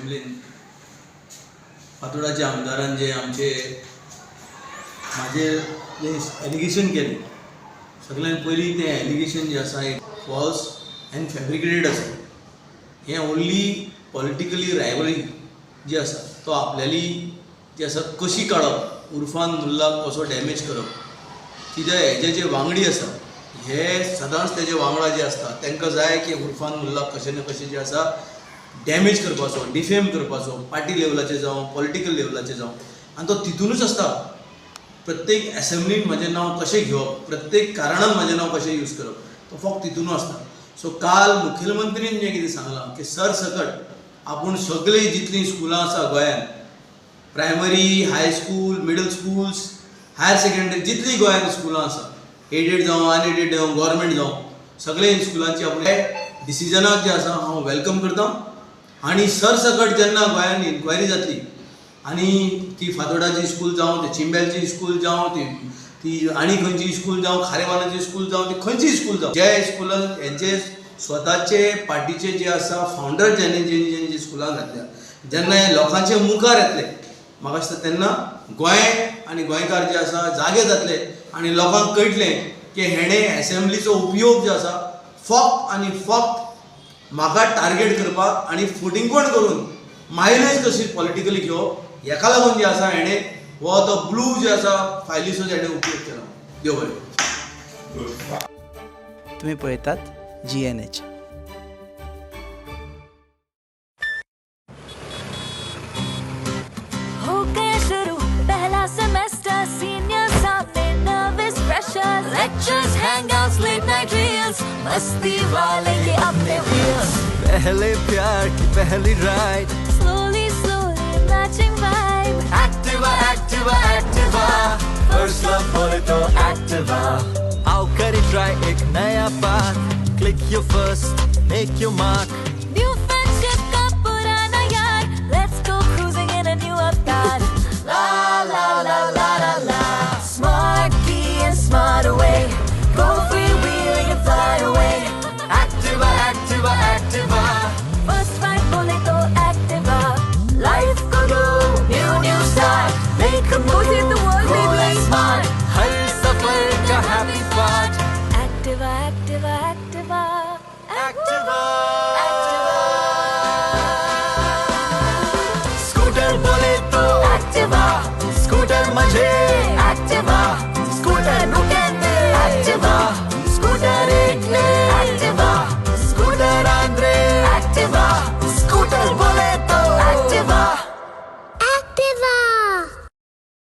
एसेंब्लीन फातोडाच्या आमदारान जे आमचे म्हाजेर जे एलिगेशन केलें, सगळ्यान पयलीं तें एलिगेशन जें आसा एक फॉल्स एन्ड फेब्रिकेटेड आसा. हें ओन्ली पॉलिटिकली रायवलरी जी आसा तो आपल्याली जी आसा कशी काडप, उर्फान मुल्लाक कसो डॅमेज करप, कित्याक हेजे जे वांगडी आसा हे सदांच तेजे वांगडा जे आसता तांकां जाय की उर्फान मुल्लाक कशें ना कशें जें आसा डॅमेज करपाचो, डिफेम करपाचो, पार्टी लेवलाचेर जावं पॉलिटिकल लेवलाचेर जावं, आनी तो तितूनच आसता. प्रत्येक एसेंब्लीन म्हजें नांव कशें घेवप, प्रत्येक कारणान म्हजें नांव कशें यूज करप, तो फक्त तितूनच आसता. सो काल मुखेलमंत्रीन जें कितें सांगलां की सरसकट आपूण सगळीं जितलीं स्कुलां आसा गोंयांत, primary, high school, middle schools, higher secondary, जितलीं गोंयांत स्कुलां आसा, एडेड जावं अनएडेड जावं, गव्हर्मेंट जावं, सगळे स्कुलांची आपूण डिसिजनाक जें आसा हांव welcome करता. आनी सरसकट जेन्ना गोंयांत इन्क्वायरी जातली आनी ती फातोडाची स्कूल जावं, ती चिंबेलची स्कूल जावं, ती ती आनी खंयची स्कूल जावं, खारेवानाची स्कूल जावं, ती खंयची स्कूल जावं, जे स्कुलान हेंचे स्वताचे पार्टीचे जे आसा फावंडर जेणे जेणे जेणे जे स्कुलान घातल्या, जेन्ना हे लोकांचे मुखार येतले म्हाका दिसता तेन्ना गोंय आनी गोंयकार जे आसा जागे जातले आनी लोकांक कळटलें की हेणें एसेंब्लीचो उपयोग जो आसा फक्त आनी फक्त म्हाका टार्गेट करपाक आनी फटींगपण करून मायलेज कशी पॉलिटिकली घेवप हेका लागून जे आसा हेणें हो तो ब्लू जे आसा फायलीचो हेणें उपयोग केला. देव बरें. तुम्ही पळयतात GNH. हो गया शुरू पहला सेमेस्टर, सीनियर सामने nervous pressure, lectures, hangouts, late night reels, मस्ती वाले ये अपने व्हील्स. पहले प्यार की पहली ride, slowly slowly matching vibe. Activa Activa Activa, first love बोले तो एक्टिवा. आओ करे ट्राई एक नया path, click your first, make your mark. New friendship का पुराना यार, let's go cruising in a new avatar. La la la la la la, smart key and smart away, go freewheeling and fly away. Activa Activa Activa, first ride बोले तो Activa. Life co do new new start, make a move, the world, cool baby. And smart. हर सफर का happy part. Activa Activa Activa Activa. Scooter बोले तो Activa, scooter मजे